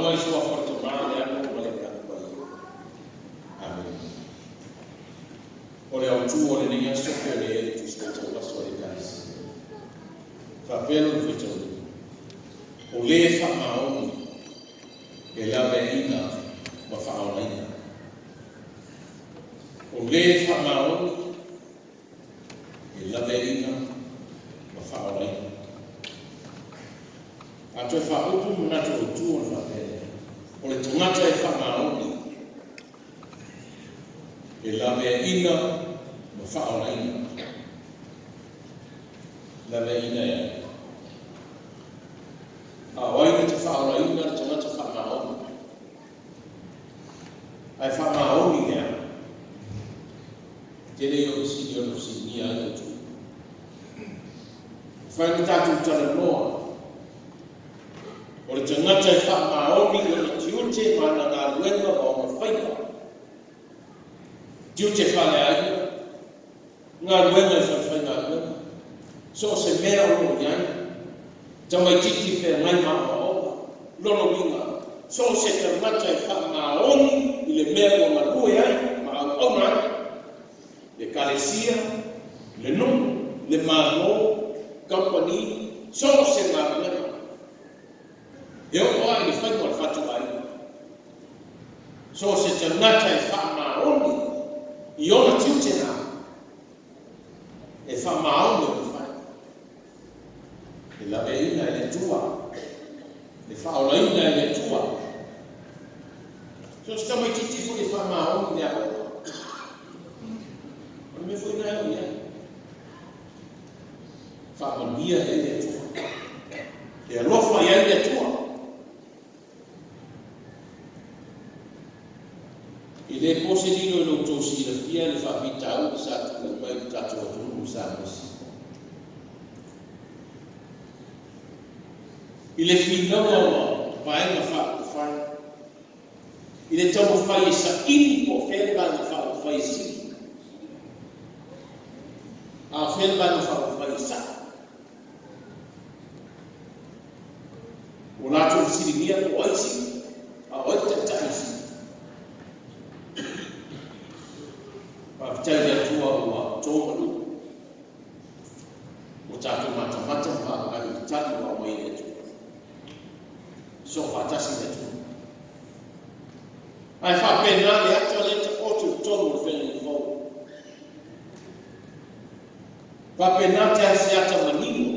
Lauga i le Suafa o le Tama, le Alo ma le Agaga Paia. Amene. O le autu o lenei aso pei ona i ai le Tusi Faitau Aso a le Ekalesia. Faapea lona faitauina, O le faamaoni e laveaiina ma faaolaina. O le faamaoni e laveaiina ma faaolaina. A toe faaupu manatu autu ona faapea lea, o le tagata e faamaoni e laveaiina ma faaolaina. Laveaiina e ai? A o ai na te faaolaina le tagata faamaoni? Ae faamaoni i le a? Tele ia o fesili e ono fesiligia ai outou. E mafai ona tatou talanoa, o le tagata e faamaoni i ona tiute ma ana galuega ma ona faiva, tiute faaleaiga, galuega i falefaigaluega, so o se mea o lo o i ai, tamaitiiti feagai ma aoaoga, lona uiga, so o se tagata e faamaoni i le mea ua galue ai ma auauna ai, le ekalesia, le nuu, le Malo, kamupani, so o se galuega, e oo lava i le faiga o le fatuaiga. So o se tagata e faamaoni i ona tiute na, e faamaoni ona fai, e laveaiina e le Atua, e faaolaina e le Atua. So o se tamaitiiti foi e faamaoni i le aoga, o le mea foi lena e oo i ai. Faamanuia i ai le Atua. E alofa i ai le Atua. E le po se lilo i lo outou silafia le faafitauli sa tulai mai i le tatou atunuu i Samoa Sisifo. I le finauga o Vaega Faaupufai, i le taumafai e saili po o fea le Vaega Faaupufai e sili, a o fea le Vaega Faaupufai e sa'o. Ua latou fesiligia po o ai sili, a o ai le taitai e sili. Faafetai i le Atua ua to malu. Ua tatou matamata ma vaavaai i le tali ua aumai e le Atua. Soofaatasi le Atua. Ae faapena le ata lea e taoto i totonu o le Feagaiga Fou. Faapena te se ata manino,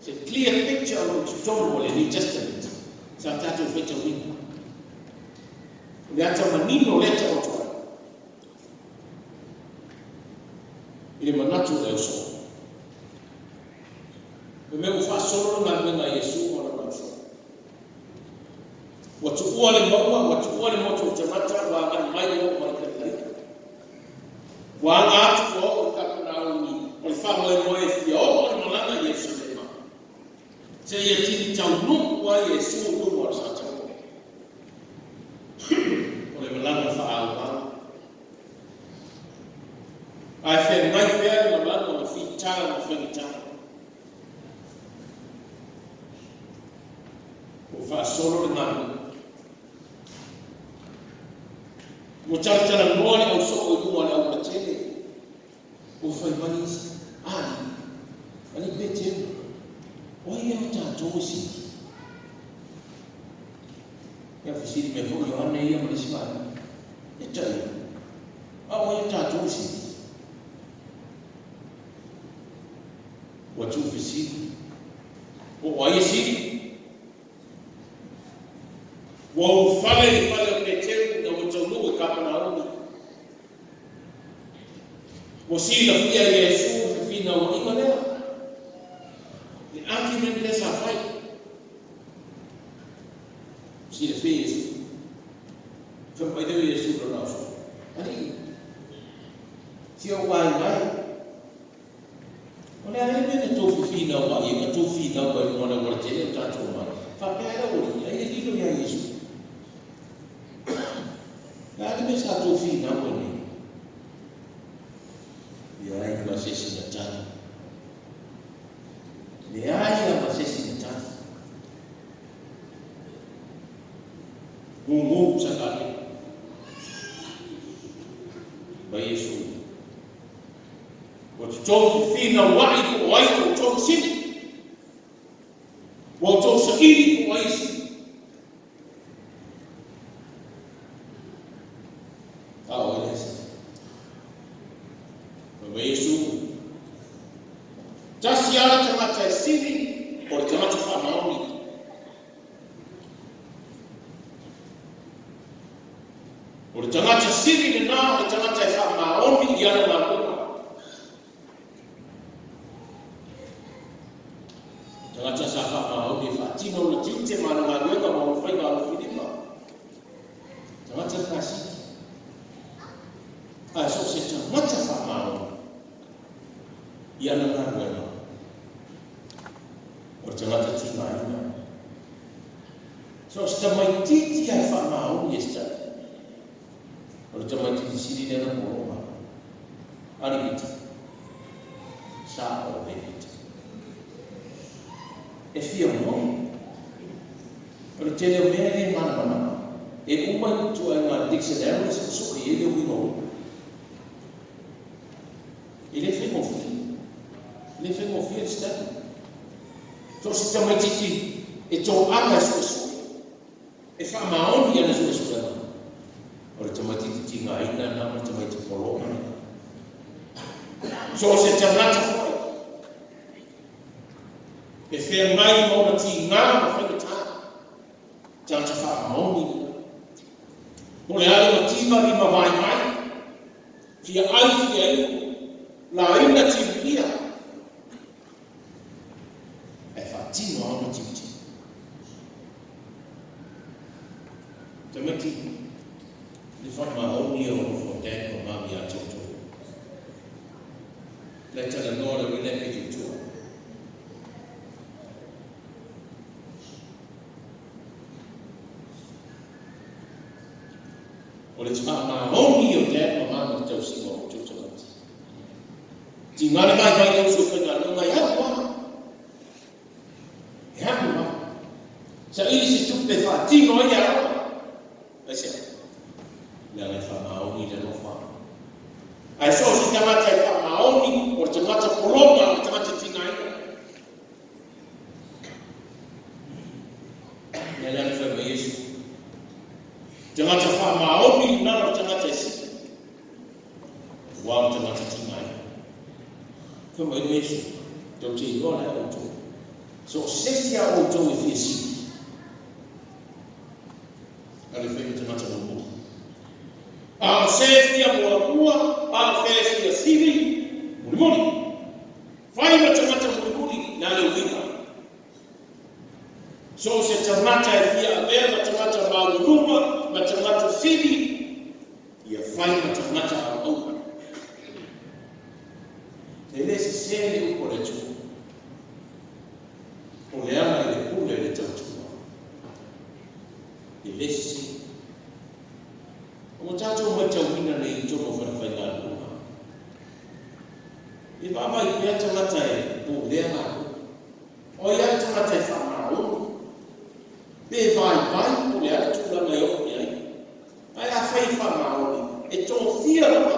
se clear picture o lo o i totonu o le New Testament sa tatou faitauina. O le ata manino lea e taoto ai i le manatu o le ausoo. O le mea ua faasolo le galuega a Iesu ma lana ausoo. Ua tuua le mauga, ua tuua le motu o tagata, ua agai mai ua oo mai i Kalilaia. Ua aga atu ua oo i Kapunaumi, o le faamoemoe e fia oo le malaga i Yerusalema, seia tini taunuu ai Iesu i luga o le Sa Tauoa. O le malaga faaauau. Ae feagai pea le malaga ma fita ma faigata. Ua faasolo le galuega. Ua talatalanoa le ausoo i luga o le aualatele. Ua fai mai isi, Alii, Alii Peteru, o ai ea o tatou e sili? Ia fesili mai foi Ioane ia ma le isi vaega. E tai, a o ai o tatou e sili? Ua tuufesili, po o ai e sili? Ua ulufale i le fale o Peteru ina ua taunuu i Kapanaumi. Ua silafia e Iesu le fefinauaiga lea, le argument lea sa fai. Ua silafia e Iesu. Fai mai lea o Iesu i lona ausoo, Alii, si ou aiga e, O le a ea le mea na tou fefinauai ai ma tou finau ai i luga o le aualatele o tatou omai? Faapea ai le aualii, ai e lilo ia Iesu. O le a le mea sa tou finau ai nei? Leai ma se isi na tali. Leai lava ma se isi na tali. Gugu Sakaria. Mai Iesu. Ua outou fefinauai po o ai o outou sili. Ua outou saili po o ai e sili. A o ai lea e sili? Fai mai Iesu, Tasi lava le tagata e sili, o le tagata faamaoni. O le tagata sili lena o le tagata e faamaoni i ana galuega. Tagata sa faamaoni e faatino ona tiute ma ana galuega ma ona faiva alofilima. Tagata lena sili. Ae so o se tagata faamaoni i ana galuega, o le tagata tigaina. So o se tamaitiiti lava e faamaoni e se tali, o le tamaitiiti sili lea na pologa. Ali Pita. Sa o le Pita. E fia moni. O le tele o mea e le malamalama. E uma i ituaiga dictionaries ma sue i ai le uiga o upu. E le faigofie. E le faigofie le study. So o se tamaitiiti e toaga e suesue, e faamaoni i ana suesuega, o le tamaitiiti tigaina lena ma le tamaiti pologa lena. So o se tagata foi e feagai ma ona tiga ma faigata, tagata faamaoni lena. Po o le a lona timalima vaivai, fia ai fia inu, laina timuia, Ae faatino lava ona tiute. Tamaiti, le faamaoni o nofo o dad ma mom ia te outou. La e talanoa le uila e pito i tua. O le faamaoni o dad ma mom i le tausiga o outou tagata. Tiga le vaivai le uso faigaluega e alu lava. E alu lava. Saili se tupe e faatino ai le aoga. Aisea? Leaga e faamaoni le alofa. Ae so o se tagata e faamaoni, o le tagata pologa, o le tagata tigaina. Lea la na fai mai Iesu. Tagata faamaoni na o le tagata e sili. Ua o le tagata tigaina. Fai mai le Iesu, tou te iloa la e outou. So o se isi a outou e fia sili. A le fai ma tagata muamua. A o se fia muamua, a o se fia sili, mulimuli. Fai ma tagata mulimuli, na le uiga. So o se tagata e fia avea ma tagata maualuluga, ma tagata sili, ia fai ma tagata auauna. E le sese le upu a le Atua. O le ala i le pule i le tautua. E le sese. Ua tatou matauina nei i totonu o falefaigaluega. E vaavaai pea tagata e pulea galuega. O ai lava le tagata e faamaoni, pe vaivai po o le a le tulaga e oo i ai. Ae afai e faamaoni, e tofia lava.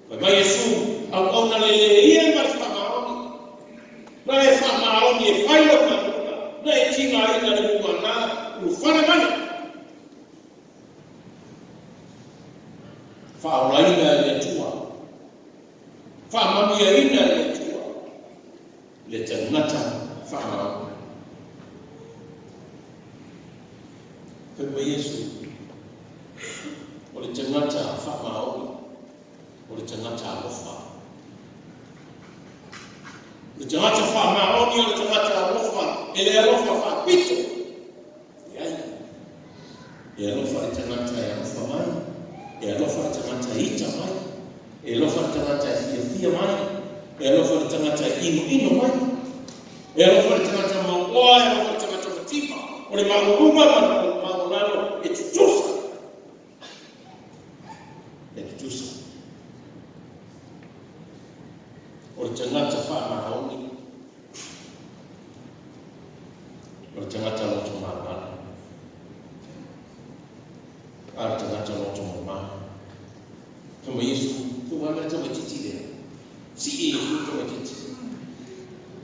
Fai mai Iesu, Auauna lelei ia ma le faamaoni. Na e faamaoni e fai lau galuega, na e tigaina le mugana ulufale mai. Faaolaina e le Atua, faamanuiaina e le Atua le tagata faamaoni. Fai mai Iesu, o le tagata faamaoni, o le tagata alofa. O le tagata faamaoni o le tagata alofa, e le alofa faapito. Leai. E alofa le tagata e alofa mai, e alofa le tagata e ita mai, e alofa le tagata e fiafia mai, e alofa le tagata e inoino mai, e alofa le tagata mauoa, e alofa le tagata mativa, o le maualuga ma le maualalo e tutusa. E tutusa. O le tagata faamaoni O le tagata loto maualalo.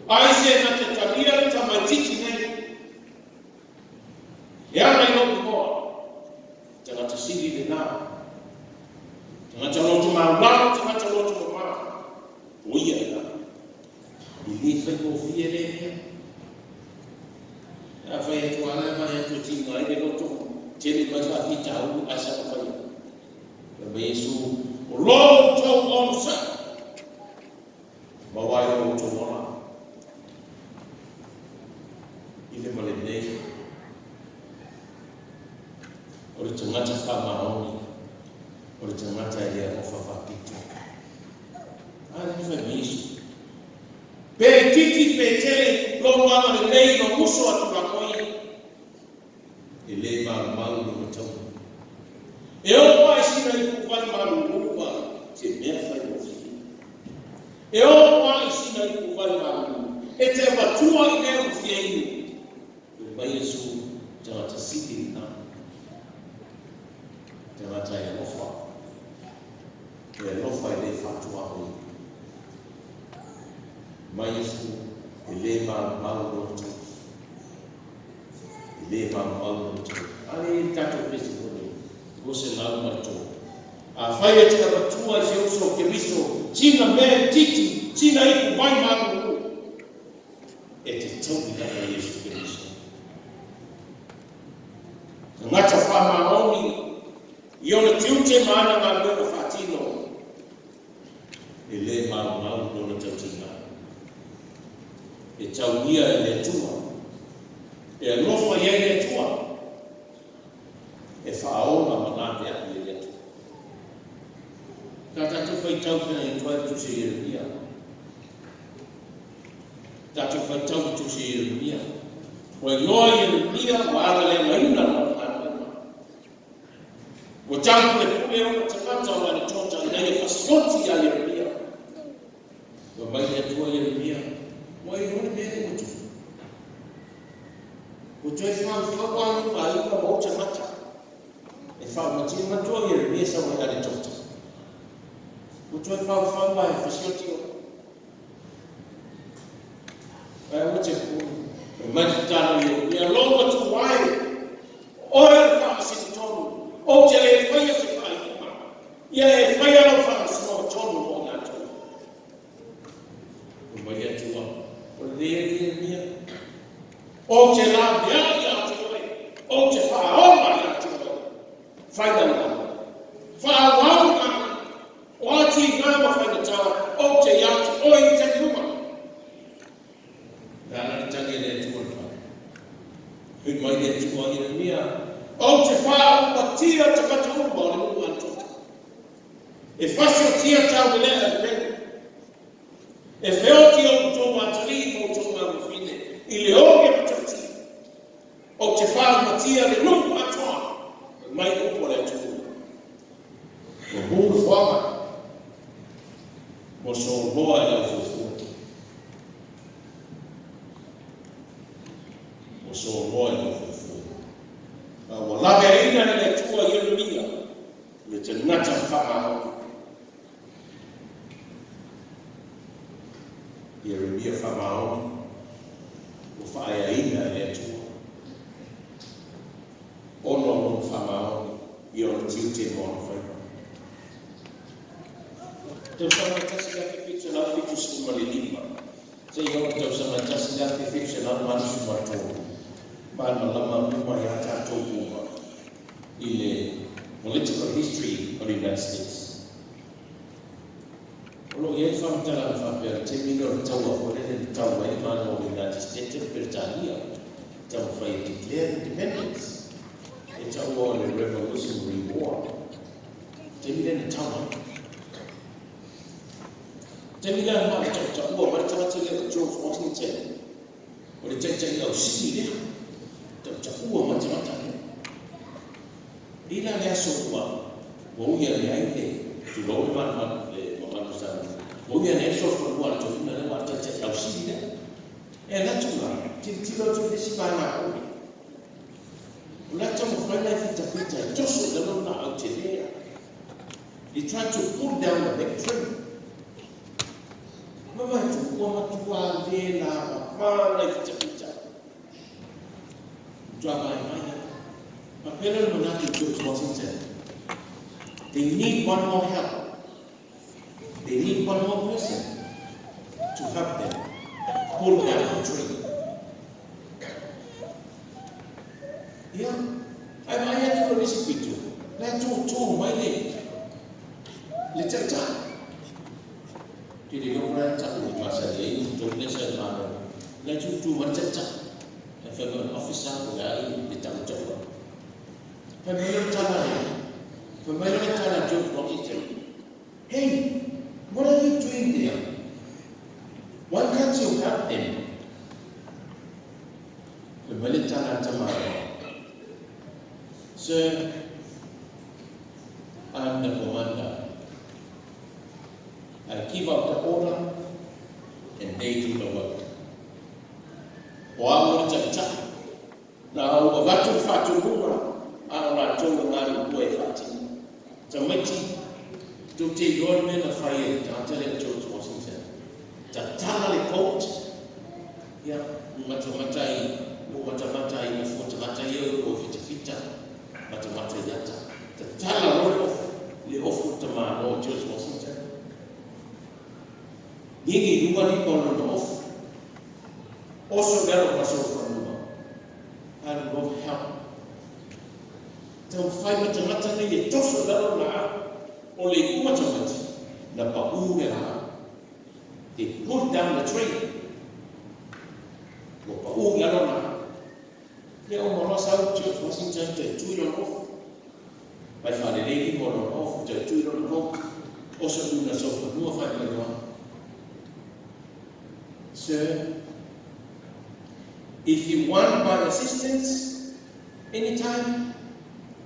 Ai se na te talia le tamaitiiti nei e ala i lou igoa, tagata sili lena, tagata loto maulalo, tagata loto mamā, o ia lena. E le faigofie lea mea. A fai atu lava la e vaai atu e tiga ai le loto, tele mai faafitauli ae sa mafai ai. Fai mai Iesu, O lo outou onosai, maua ai lo outou ola. I le ma lenei, o le tagata faamaoni, o le tagata e le alofa faapito. A lea fai mai Iesu, Pe itiiti pe tele lou agalelei i lou uso a Tulafono, e le maumau lona taua. E oo lava i sina ipuvai malulu a se mea faigofie. E oo lava i sina ipuvai malulu e te avatua i lea ua fia inu. Fai mai Iesu, Tagata sili lena. Tagata e alofa. E alofa e le faatuaoia. Mai Iesu, e le maumau lona taua. E le maumau lona taua. A lea e i ai le tatou pese foi lea, 203. Afai e te avatua i se uso o Keriso sina mea itiiti, sina ipu vai malulu, e te taui lava i Iesu Keriso. Tagata faamaoni i ona tiute ma ana galuega faatino, e le maumau lona tautiga. E taulia e le Atua, e alofa i ai le Atua, e faaola ma laveai e le Atua. Sa tatou faitau feagai atu ai le Tusi a Ieremia. Tatou faitau le Tusi a Ieremia. Ua iloa Ieremia ua alaleagaina lana galuega. Ua taupulepule ona tagata o Anatota ina ia fasioti iā Ieremia. Fai mai le Atua Ieremia, Ua iloa le mea lea ua tupu. Ua toe faufau lava lou aiga ma ou tagata e faaumatia. Manatua o Ieremia e sau mai Anatota. Ua toe faufau lava e fasioti oe. Ae aua te popole. Fai mai le tatalo a Ieremia, Lou Atua e, o oe o le faamasino tonu, ou te le faia se faaiuga, ia e faia lau faamasinoga tonu mo i latou. Fai mai le Atua, O lelei ai Ieremia, ou te laveai ia te oe, ou te faaola ia te oe. Fai lau galuega. Faaauau le galuega. O a tiga ma faigata, ou te ia te oe i taimi uma. Le ala le tagi a le Atua le fale. Fai mai le Atua Ieremia, Ou te faaaumatia tagata uma o le nuu Anatota. E fasiotia tauelea e le pelu. E feoti outou atalii ma outou maluafine i le oge matautia. Ou te faaumatia le nuu atoa. Fai mai upu a le Atua. Ua mu le foaga, ua soloa e le aufuefue. Ua soloa e le aufuefue. A ua laveaiina e le Atua Ieremia le tagata faamaoni. Ieremia faamaoni, ua faaeaina e le Atua ona o lona faamaoni i ona tiute ma ona faiva. Tausaga 1775 seia oo i le tausaga 1783, malamalama uma ia tatou uma i le political history o le United States. O lo o i ai le faamatalaga faapea, o le taimi lea o le taua foi lele na tau ai le Malo o le United States e le Peretania, e taumafai e declare independence, e taua o le Revolutionary War. O le taimi lea na tau ai. O le taimi lea na tautaua mai le tagata lea o George Washington, o le taitai ausili lea, tautaua mai le tagata lea. I la le aso ua ua ui ane ai le, tulou le mamalu le mamalu o Samoa, ua ui ane ai le solofanua a le toeaina lea ua taitai ausili lea. E alu atu la, tilotilo atu i le isi vaega oi. O la e taumafai la e fitafita e toso i lalo le laau tele a. He tried to pull down the big tree. Vaavaai atu, ua matua le lavava nai fitafita. Matua vaivai lava. Faapea lea o le manatu i George Washington, They need one more help. They need one more person to help them pull down the tree. Ia, ae vaai atu loa i le isi pito, la e tūtū mai le, le taitai. Ke le iloa po o le a le tau e masani ai outou lea sa i Malo, la e tūtū mai le taitai. Ae fai mai o le officer po o le a le tautaua. Fai mai loa le tala a le, fai mai loa le tala a George Washington, Hey, what are you doing there? Why can't you help them? Fai mai le tala a le tamaloa, Sir, I'm the commander. I give out the order and they do the work. O au o le taitai, na ou avatu le faatonuga a o latou e galulue e faatino. Tamaiti, tou te iloa le mea na fai e le tagata lea o George Washington. Tatala le coat, ia, matamata i, matamata i nofoa tagata ia o fitafita, matamata i ata. Tatala loa le ofu, le ofu o le tamaloa o George Washington. Gigi i luga lima o lona ofu. Oso i lalo ma solofanua. Alu loa help. Taumafai ma tagata nei e toso i lalo le laau. O le iuga tamaiti, na paʻū le laau. They pulled down the tree. Ua paʻū i lalo le laau. Lea uma loa sau George Washington toe tui lona ofu. Mai faalelei lima o lona ofu toe tui lona coat. Oso i luna solofanua fai mai loa. Sir, if you want my assistance anytime,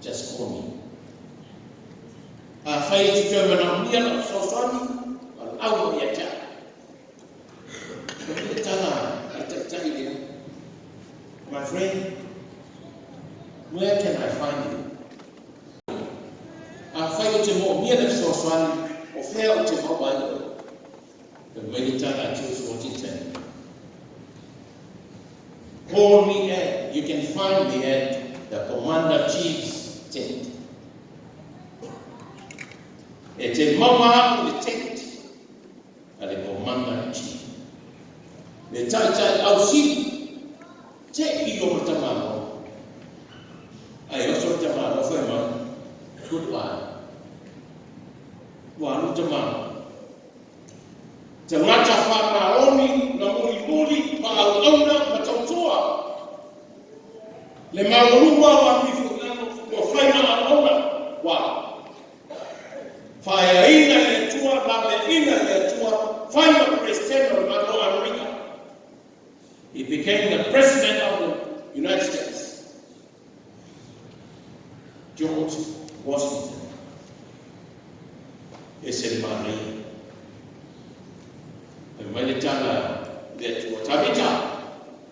just call me. Afai e te toe manaomia lau fesoasoani, valaau mai ia te au. Ko le tala a le taitai lea, My friend, where can I find you? Afai ou te moomia le fesoasoani, o fea ou te maua ai oe? Fai mai le tala a George Washington, Call me at, you can find me at the Commander Chief's tent. E te maua aku le tent a le Commander Chief. Le taitai ausili, te i o matamalo. Ai oso le tamalo fai mai, goodbye. Ua alu tamalo. Tagata faamaoni na mulimuli ma auauna ma tautua. Le maualuga o amuifu i lalo ua fai ma auauna, ua faaeaina e le Atua, laveaiina e le Atua, fai ma Peresetene o le Malo o Amerika. He became the President of the United States. George Washington. Ese le manaia. Fai mai le tala i le Atua, Tavita,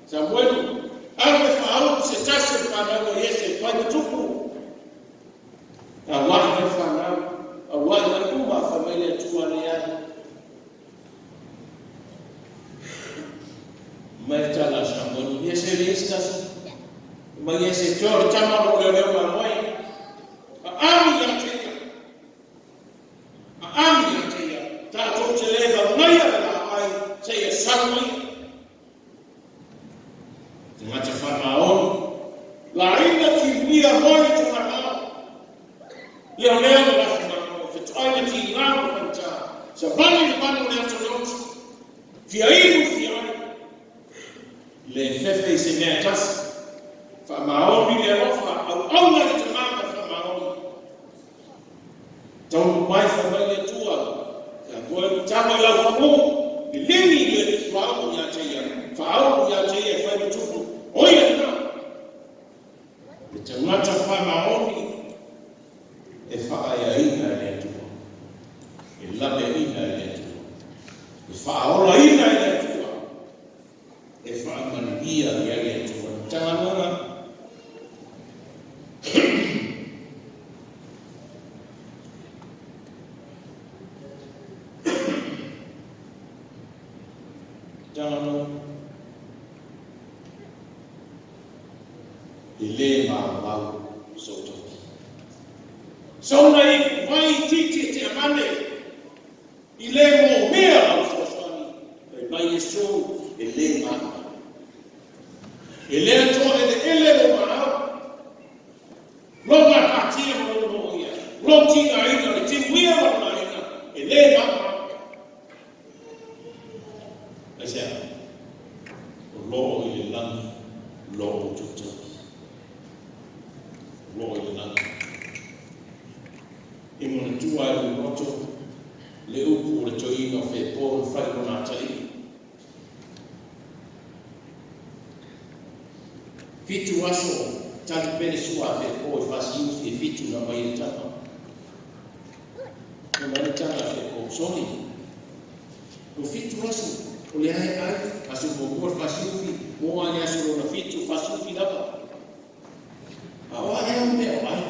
Samuelu, alu e faaulu se tasi o le fanau a Iese e fai ma tupu. Auai mai le fanau, auai mai uma, fai mai le Atua, leai. Mai le tala a Samuelu, ia se le isi tasi. Mai Iese, toe o le tama o lo o leoleo mamoe. Aami ia te ia. Aami ia te ia. Tatou te le vagaia le laai seia sau mai. Tagata faamaoni. Laina tiunia moe i tona ao. Leoleo le lafumano, fetoai ma tiga ma faigata. Savali le vanu o le ata o le oto. Fia inu fia ai. Le fefe i se mea e tasi. Faamaoni le alofa, auauna le tama ma le faamaoni. Taunuu mai fai mai le Atua, Ia koe le tama i lau fagu, liligi le suauu ia te ia, faauu ia te ia e fai ma tupu, o ia lena. Le tagata faamaoni e faaeaina e le Atua, e laveaina e le Atua, e faaolaina e le Atua. E faamanuia i ai le Atua. Matagaluega. E le maumau sou togi. Souna i vai itiiti e te avane i le mōmea lau fesoasoani. Fai mai Iesu, e le maumau. E le toaeleele lou valaau, lou gapatia ma lou nofoia, lou tigaina, le timuia ma le laina, e le maumau. Aisea? O lo o i le lagi lo outou togi. O lo o i le lagi. E manatua ai lou loto le upu o le toeaina o Fepo na fai i lona atalii. 7 aso tali pea le sua a Fepo i fasiufi e 7 na aumai ai le tama. Na aumai le tala a Fepo, soli, ua 7 aso o lea e ai, aso muamua le fasiufi, moa i le aso lona 7, fasiufi lava. A o a ea au mea o ai?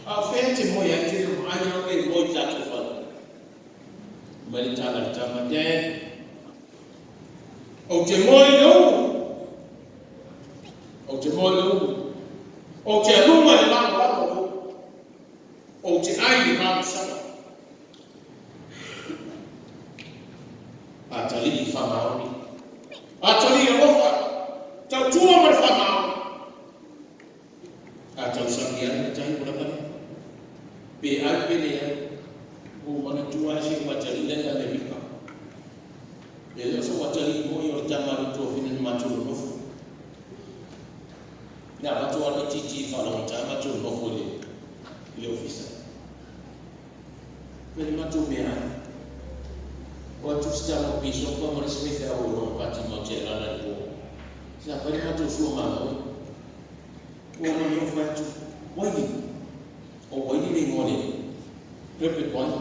A o fea e te moe ai? Te le o vaai au e moe i tatou fale. Mai le tala a le tama, Dad, ou te moe i le umu. Ou te moe i le umu. Ou te aluga i le lagolago o le umu. Ou te ai i le malusaga. Atalii faamaoni. Atalii alofa. Tautua ma le faamaoni. A tausami ai le tai ua lava lea. Pe ai pe leai. Ua ou manatua lava si ou atalii la i Amerika. E le o sou atalii moi o le tama a lou tuafafine na matou nonofo. Na avatu lava laitiiti i faalogotā matou nonofo i le i le ofisa. Fai le matou meaai. O atu si tama o Pisopa ma le isi faifeau o lona pati matou te alaala i le po. Sa fai le matou sua mamoe. Ua uma nei ona fai atu, Waili. O Waili le igoa o le Herbert Waili.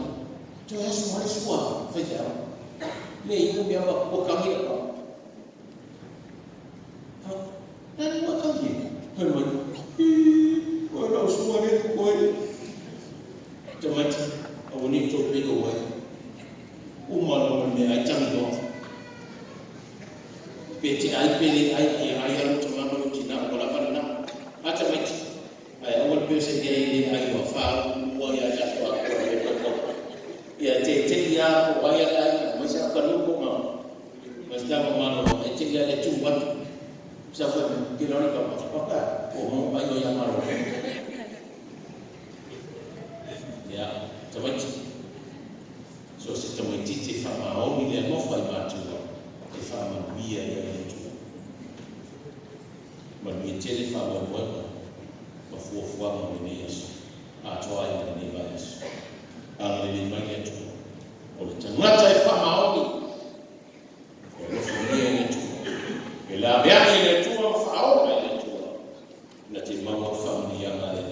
Toe asu mai le sua faifeau. Le iu mea ua kagi le pao. Nani ua kagi e? Fai mai, Ii, o lau sua le totoe. Tamaiti, aua ne i tou pei o Waili. Uma loa ma le meaai tagi loa. Pe te ai pe le ai, ia ai lava lou tama ma lou tina, ua lava lena. A tamaiti, ae aua le pei o se mea e le ai ua faauluulua ia tatou akua i le koko. Ia teitei lava po o ai a le aiga, aemaise lava Kanuku ma ma si tama malolo, e tei lava le tu atu. Sa fai mai, ke lani papa, papa, o mo ai o ia malolo. Ia, tamaiti, So se tamaititi e faamaoni le alofa i matua e faamanuia ai e le Atua. Manuia tele faamoemoega ma fuafuaga o lenei aso atoa ai ma lenei vaiaso. Agalelei mai le Atua. O le tagata e faamaoni, e alofagia e le Atua, e laveai e le Atua ma faaola e le Atua, na te maua faamanuiaga a le